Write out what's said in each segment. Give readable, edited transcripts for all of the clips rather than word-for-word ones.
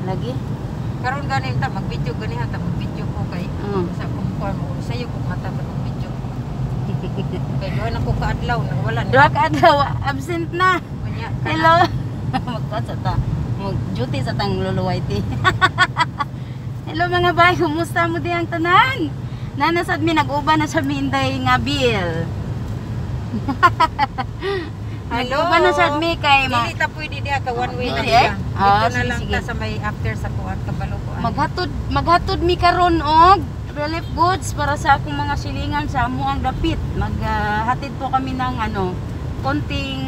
Lagi? Karon ganin ta mag-video ganihan ta mag-video ko kay sa kung kuan mo sayo kung mata ba video ko. Kay duha na ko kaadlaw nang wala na. Duha ka adlaw absent na. Unya, Hello. Magkuan sa ta. Mag duty sa tang Lolo Whitey. Hello mga bay, kumusta mo diyang tanan? Nanasad mi nag-uban na sa mi inday nga bill. Hello. Nag-uban na sad mi kay ma Dili ta pwede diha ka one way na Dili, siya. eh? Ah, Dito na sige, lang sige. ta sa may after sa kuan kabalo ko. Maghatod maghatod mi karon og relief goods para sa akong mga silingan sa amuang dapit. Maghatid po kami ng ano, konting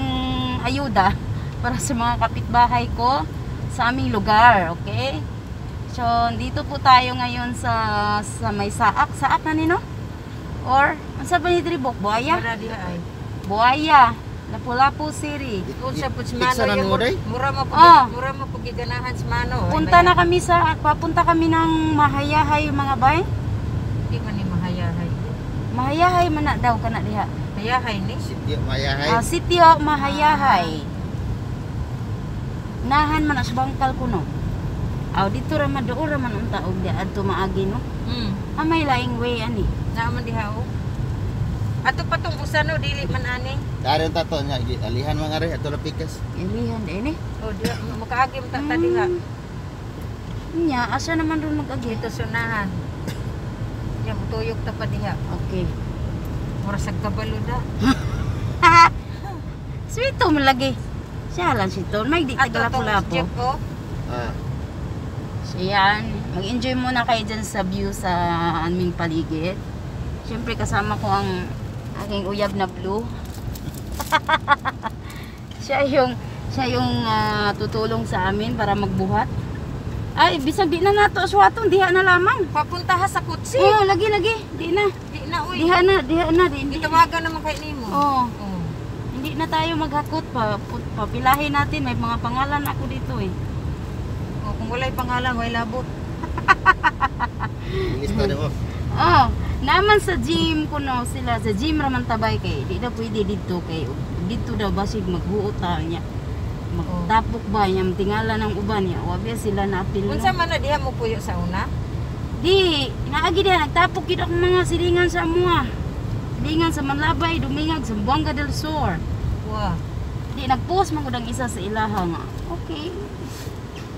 ayuda para sa mga kapitbahay ko sa aming lugar, okay? So, dito po tayo ngayon sa may Saak. Saak na nino? Or, unsa ba ni diri Bok? Buaya? Wala diha ay. Buaya. Lapu-Lapu City. Unsa pud si Mano Iksa na yung mo, day? mura mo pud Oh. mura mo pud giganahan si Mano. Ay, Punta maya- na kami sa, papunta kami ng Mahayahay, mga bay. Di man ni mahayahay. Mahayahay man na daw kana diha. Hayahay ni. Sitio Mayahay. Ah, sitio Mahayahay. Nahan man as bangkal kuno. Aw dito ra man doon ra man unta og di adto maagi no. Ah, may laing way ani. Naa man diha oh. Ato pa tong usa no dili man ani. Dari ang tato niya, alihan mga re, ato lapikas. Ilihan di ni. Oh diha makaagi man ta ta diha. Nya asa naman ron mag-agi? Dito sunahan. Nya mutuyog ta pa diha. Okay. Mura sa kabalo da. Sweet man lagi. Siya lang si Ton. May di Ato tong taga-Lapu-Lapu. jeep oh. Ah, So yan, mag-enjoy muna kayo dyan sa view sa aming paligid. Siyempre kasama ko ang aking uyab na blue. Siya yung tutulong sa amin para magbuhat. Ay, bisag di na nato aswaton, diha na lamang. Papunta ha sa kutsi. Oo, lagi lagi, di na. Di na uy. Diha na, diha na, di, hindi. Gitawagan naman kay nimo. Oo, Oh. hindi na tayo maghakot pa. Papilahin natin, may mga pangalan ako dito eh. Oh, kung walay pangalan, way labot. ilista na mo. Oh, naman sa gym kuno sila sa gym raman tabay kay di daw pwede dito kay dito daw basig maghuot ta niya. Magtapok ba niya tingala ng uban niya. Wa biya sila naapil. No? Unsa man na diha mo puyo sa una? Di naagi diha nagtapok gid akong mga silingan sa amoa. Silingan sa Manlabay, Dumingag, Zamboanga del Sur. Wa. Di nagpost man gud ang isa sa ilaha nga. Okay.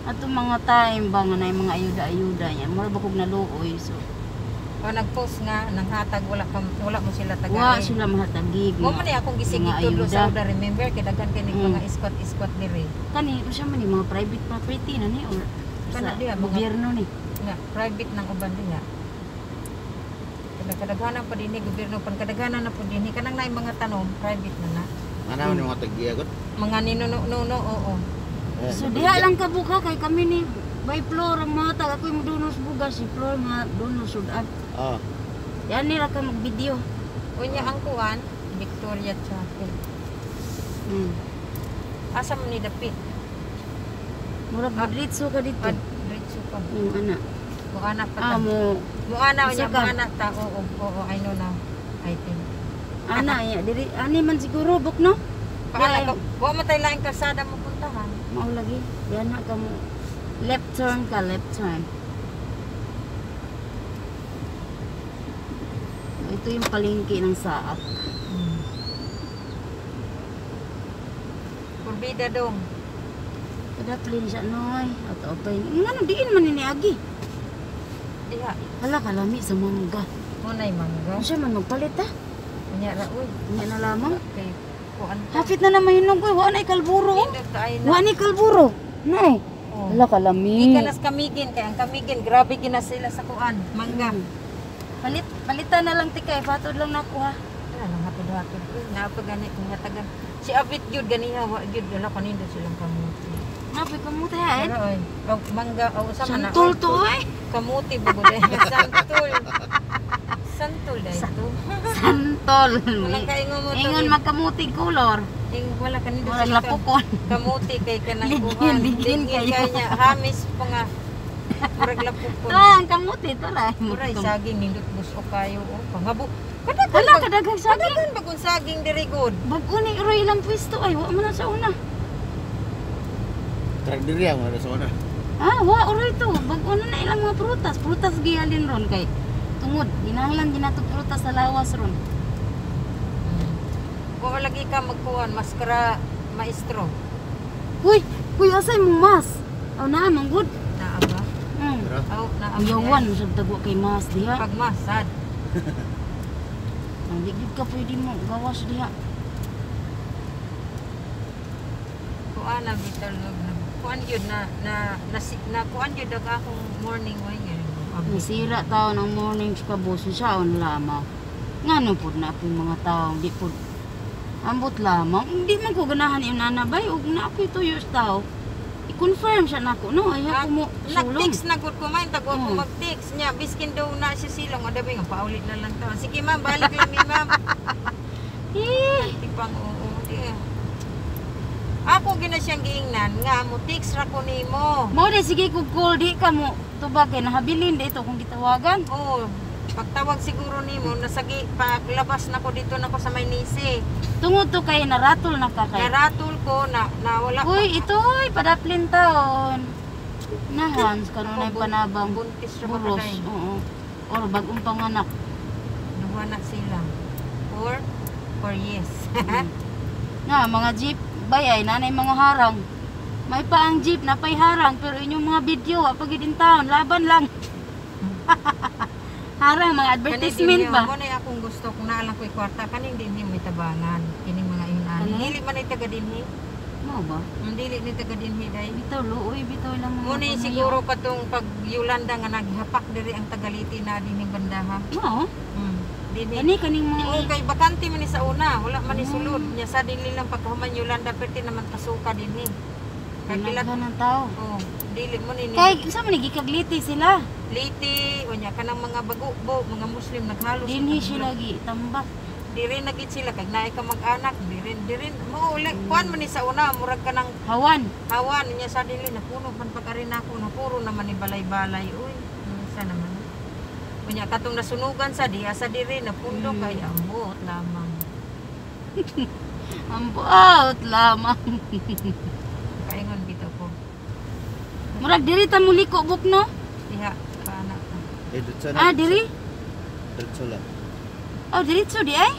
Ato mga time ba nga na mga ayuda-ayuda niya. Mura ba kog naluoy so. O nagpost nga nang hatag wala ka, wala mo sila tagay. Wa sila mahatagig. Mo man ni akong gisigi mga tudlo ayuda. sa una, remember kay daghan kay mga squat-squat diri. Kani siya man ni mga private property na ni or Kana sa diha, mga- gobyerno ni. Nga private nang uban diha. Kadaghanan pa dinhi gobyerno pan kadaghanan na pud dinhi kanang naay mga tanom private na na. Mana man yung mga taggiya god. Mga ninuno-nuno oo. Eh, So diha lang kabuka kay kami ni by floor ang mga tag ako'y modunos bugas si floor mga dunos sudan. Oh, Yan nila ka mag-video. Unya ang kuan Victoria Chapel. Asa man ni dapit? Murag ah, ka dito. Ad diretso ka. Yung ana. Muana pa Ah ta. mo Muana Isa unya ka. muana ta. Oo, oo, I know now. I think. Ana ya diri ani man siguro buk no. Paana Yeah. ka? Wa man tay laing kalsada mo puntahan. Mao lagi. Yan na ka mo left turn ka, left turn. Ito yung palengke ng Saak. Kurbida dong. Kada plane siya noy. At opay. Ngano diin man ni agi. Diha. Hala kalami sa mangga. Mo nay mangga. Ano siya man magpalit ah. Unya ra uy. Unya na lamang. Kay kuan. Hapit na naman hinog oy. Wa na kalburo. oh. Nindot kaayo na. Wa ni kalburo. Nay. Oh. Hala kalami. Gikan nas kamigin kay ang kamigin grabe gina sila sa kuan, mangga. Palit palitan na lang tikay. Patod lang nako ha. Wala nang hatod-hatod. Uy, naa pa gani kung hatagan. Si Abit gyud ganiha wa gyud wala kanindot silang kamuti. Napi kamuti ha. Pero oy, og mangga o usa man na. Santol to oy. Kamuti bugod ay santol. Santol dai to. Santol. Walang kaingon mo to. Ingon magkamuti color. Ing wala kanindot Murag sila lapukon. Kamuti kay kanang Ligin, kuan. ligin kayo. Kay niya hamis pa nga. Murag lapukon. Ito ang kamuti to lah. Muray saging nindot busok kayo oh. Pangabo. Kadagan Hala kadaghang saging. Kadagan bagong saging diri good. Bag-o ni Roy ilang pwesto ay wa man na sa una. Truck diri ang mga sa una. Ah, wa oray to. Bag-o na na ilang mga prutas. Prutas gihalin ron kay tungod ginahanglan ginato prutas sa lawas ron. Kung lagi ka magkuhan, maskara maestro. Uy, uy asay mong mas. Aw naa man gud. Naa ba? Mm. Aw, naa. Ayawan sad tago kay mas diha. Pagmasad. Ang di gyud ka pwede mo gawas diha. Kuan na bital kuan yun na na na, na kuan yun dag akong morning way ngayon. Nasira tao ng morning sa kabos siya on lamang. Ngano pud na po mga tao di pud ambot lamang. Hindi man ko ganahan yung nanabay ug na ako'y tuyo sa tao. I-confirm siya nako no ay ako mo sulong. Nag-text na gud ko man tagwa ko Mm. mag-text niya biskin daw na siya silong o dabi nga paulit na lang taon. Sige ma'am, balik lang mi ma'am. Eh, Di pang oo di. Eh. Ako gina siyang giingnan nga mo text ra ko nimo. Mao di sige kog call di ka mo tubag kay nahabilin dito kung gitawagan. Oo, pagtawag siguro nimo nasagi paglabas na ko dito na ko sa Maynisi. Tungod to kay naratol na ka kay. Naratol ko na na wala Uy, ito oy padaplin taon. Nahans kanunay panabang buntis ra ba buros. kaday? Oo. Or bagong panganak. Duha na sila. 4 years. Nga mga jeep bayay nanay mga harang. May pa ang jeep na pay harang pero inyong mga video wa pag in taon laban lang. Harang mga advertisement ba? Mo na akong gusto kung naalang ko'y kwarta kaning dinhi may tabangan kining mga inani. Kani? Dili man ay taga dinhi. Mao ba? Dili ni taga dinhi day. Bitaw luoy bitaw lang mga Mo ni pamayo. siguro katong pag Yolanda nga naghapak diri ang Tagaliti na dinhi bandaha. Mao? Dinhi. Kani kaning mga Oo, kay bakante man ni sa una, wala man ni sulod. Nya sa dinhi lang pagkahuman Yolanda perti naman pasuka dinhi. Kay pila Naghan ng tao. oh, dili mo ni Kay sa man gikagliti sila. Liti, unya kanang mga bagubo, mga Muslim naghalo. Dinhi sila gi tambak. Diri na gid sila kay naay ka mag-anak, diri diri mo uli kuan man ni sa una murag kanang Hawan. hawan niya sa dili napuno man pag-ari nako napuro naman ni balay-balay uy. Sa naman. Unya katong nasunugan sa diha sa diri napundo kay ambot lamang. Ambot lamang. Kaingon bitaw ko. Murag diri ta muliko buk no? Diha paana ko. Eh, dito na. Ah, diri? Diretso lang. Oh, diretso di ay.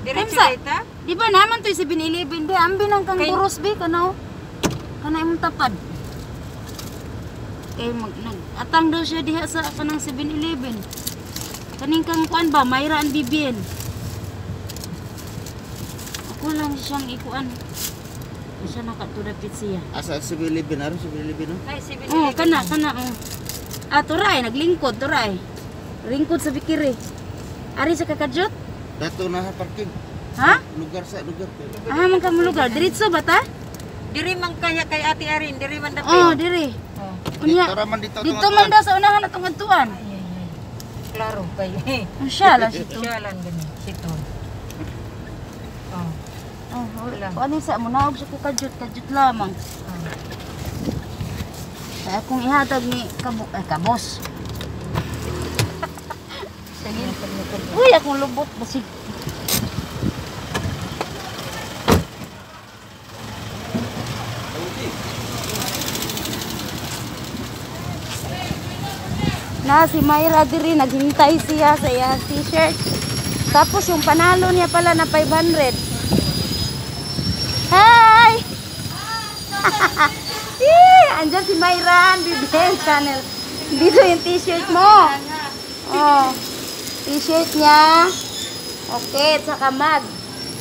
Diretso Emsa. dita? Di ba naman to 7-Eleven di ambi nang kang Kay- buros bi kanaw. Kana imong tapad. Kay mag nag atang daw siya diha sa kanang 7-Eleven. Kaning kang kuan ba Mayra ang bibien. Ako lang siyang ikuan. Siya nakatudapit siya. Asa si Bilibin, aron si Bilibin, no? Ay, 7-Eleven. Oh, kana kana oh. Ah, turay naglingkod turay. Lingkod sa bikiri. Ari sa kakadjot? Dato na sa parking. Ha? Lugar sa lugar. Ah, man ka mo lugar. Diretso ba ta? Diri man kaya kay Ate Arin, diri man dapit. Oh, diri. Oh. Unya. Dito ra man dito. Dito man daw sa unahan atong adtuan. Ay, ay, ay. Klaro kay. Ang siya lang siya to. Siya lang gani, sito. Oh. Oh, wala. Ano sa mo naog sa ko kadyot, kadyot lamang. Oh. Kaya akong ihatag ni kabos. Uy, akong lubot basig. Na si Myra diri naghintay siya sa iyang t-shirt. Tapos yung panalo niya pala na 500. Hi! Eh, andyan si Myra, ang BBM channel. Dito yung t-shirt mo. Oh. T-shirt niya. Okay, at saka mag.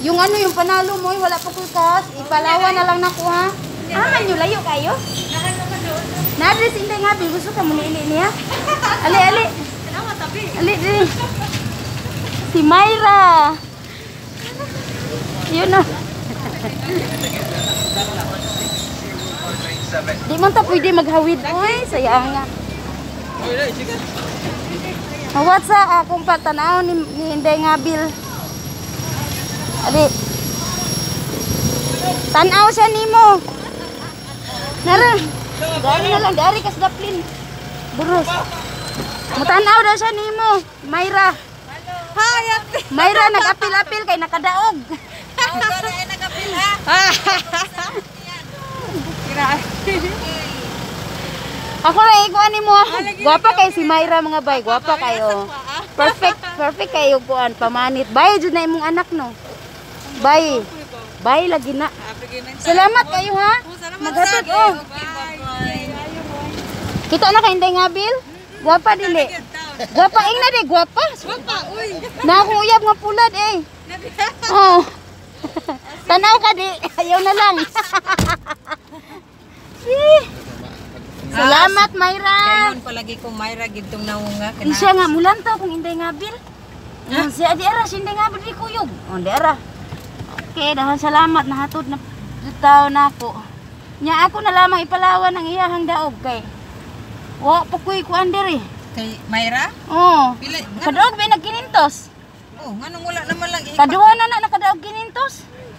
Yung ano, yung panalo mo, wala pa ko'y cash. Ipalawa na lang nako ha. Ah, man yun, layo kayo? Na-address hindi nga, gusto ka muna ili niya. Ali, ali. Ali, ali. Si Myra. Yun na. Di man ta pwede maghawid. Uy, sayang nga. Hawat sa akong patanaw ni Inday Ngabil. Ali. Tanaw siya nimo. Nara. Dari na lang, dari kas daplin. Buros. Mutanaw daw siya nimo, Myra. Hi, Ate. Myra nag-apil-apil kay nakadaog. Nag-apil ha. Ako ra ikuan nimo. Gwapa kay si Myra, mga bay, gwapa kayo. Perfect, perfect kayo kuan pamanit. Bay jud na imong anak, no. Bay. Bay lagi na. Salamat kayo ha. Maghatod oh. Kita na kay Inday Ngabil? Gwapa dili. Gwapa ing na di gwapa. Gwapa, uy. Na akong uyab nga pulad eh. Oh. Tanaw ka di. Ayaw na lang. Eh. Salamat, Myra. Kaingon palagi ko Myra gidtong naunga Di siya nga mulantaw kung Inday Ngabil. Si Adi ara si Inday Ngabil di kuyog. Oh, di ara. Okay, dahil salamat nahatod na tao na ako. Nya ako na lamang ipalawan ang iyahang daog kay wa pa ko'y kuan diri. Kay Myra? Oh. Pila Kadaog ba nagkinintos? Oh, nganong wala naman lang Kaduha na na nakadaog kinintos.